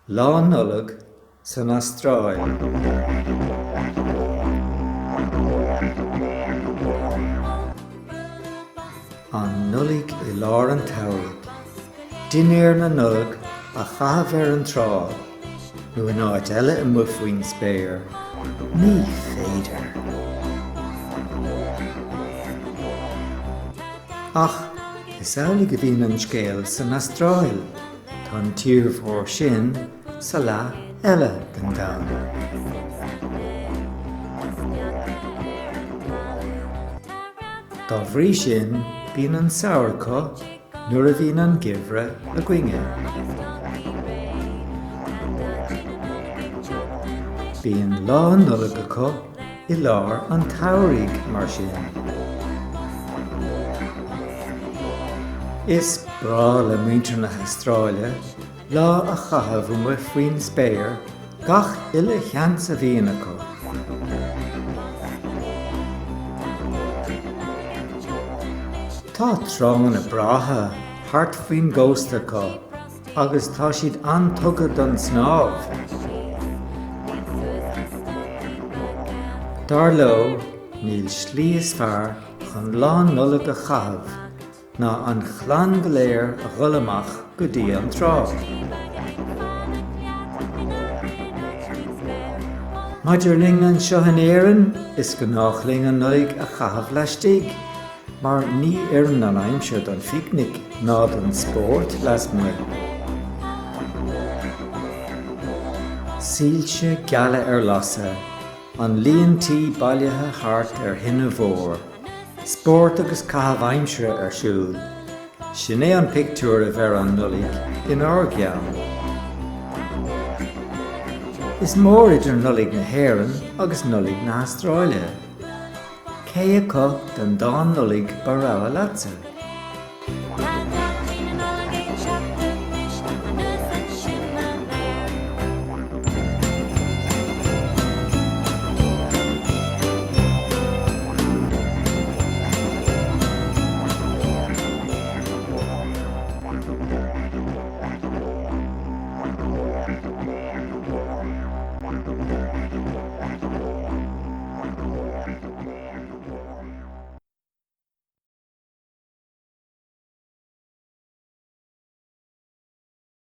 Lá Nollag san Astráil. An Nollaig i lár an tsamhraidh. Dinnéar na Nollag a chaitheamh ar an trá nó in áit eile amuigh faoin spéir, ní féidir! Ach is amhlaidh a bhíonn an scéal san Astráil. Tá an tír mhór sin sa leath eile den domhan. Dá bhrí sin, bíonn an samhradh acu nuair a bhíonn an geimhreadh againne. Bíonn Lá Nollag acu i lár an tsamhraidh, mar sin. Is breá le muintir na hAstráile lá a chaitheamh amuigh faoin spéir gach uile sheans a bhíonn acu. Tá tránna breátha thart faoin gcósta acu agus tá siad an-tugtha don snámh. Dar leo, níl slí is fearr chun Lá Nollag a chaitheamh ná an chlann go léir a dhul amach go dtí an trá. Maidir linn anseo in Éirinn, is gnách linn an Nollaig a chaitheamh laistigh. Mar ní oireann an aimsir don phicnic ná don spórt lasmuigh. Soilse geala ar lasadh, an líon tí bailithe thart ar thine mhór, spórt agus caitheamh aimsire ar siúl, sin é an pictiúr a bheireann an Nollaig inár gceann. Is mór idir Nollaig na hÉireann agus Nollaig na hAstráile. Cé acu den dá Nollaig ba rogha leatsa?